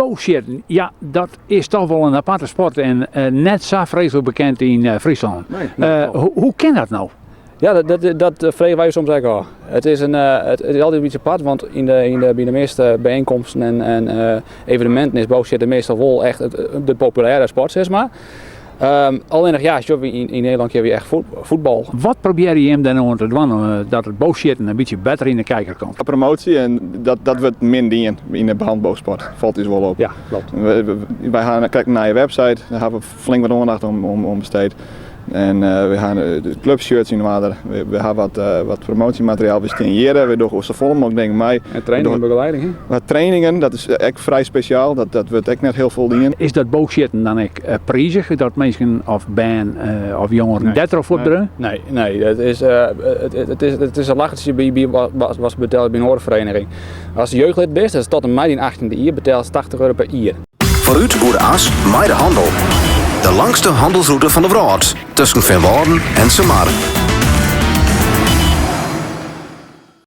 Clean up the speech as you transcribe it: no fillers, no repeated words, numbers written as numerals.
Boogsjitten, ja, dat is toch wol in aparte sport en net sa freeslik bekend yn Fryslân. Hoe kin dat no? Ja, dat freegje wy soms ek ôf. It is, in, it is altyd in bytsje apart, want yn de, yn de, by de measte bijeenkomsten en eveneminten is boogsjitten meastal wol echt de populêre sport, sis mar. Allinnich ja, sjoch, yn Nederlân kinne wy echt fuotbal. Wat probearje jim dêr no oan te dwaan dat it boogsjitten in bytsje better yn de kijker komt? Promotie en dat wurdt min dien yn de handboogsport, falt ús wol op. Ja, klopt. Wy ha krekt in nije website, dêr hawwe we flink wat oandacht oan besteed. En we ha de clubshirts yn oarder, we ha wat promotiemateriaal, we stean hjir, we dogge safolle mooglik dingen mei. En training en begeleiding, hè? Wat trainingen, dat is ek frij spesjaal, dat wurdt ek net hiel folle dien. Is dat boogsjitten dan ek prizich, dat minsken of bern of jongeren dêrtroch fuortdreaun? Nee, nee, het is, het is in lachertsje by wat se betelje by in oare vereniging. As jeugdlid bist, dat is tot en mei dyn 18e jier, betelst 80 euro per jier. Foarút oer de as mei de hannel. De langste hannelsrûte fan de wrâld, tusken Feanwâlden en Sumar.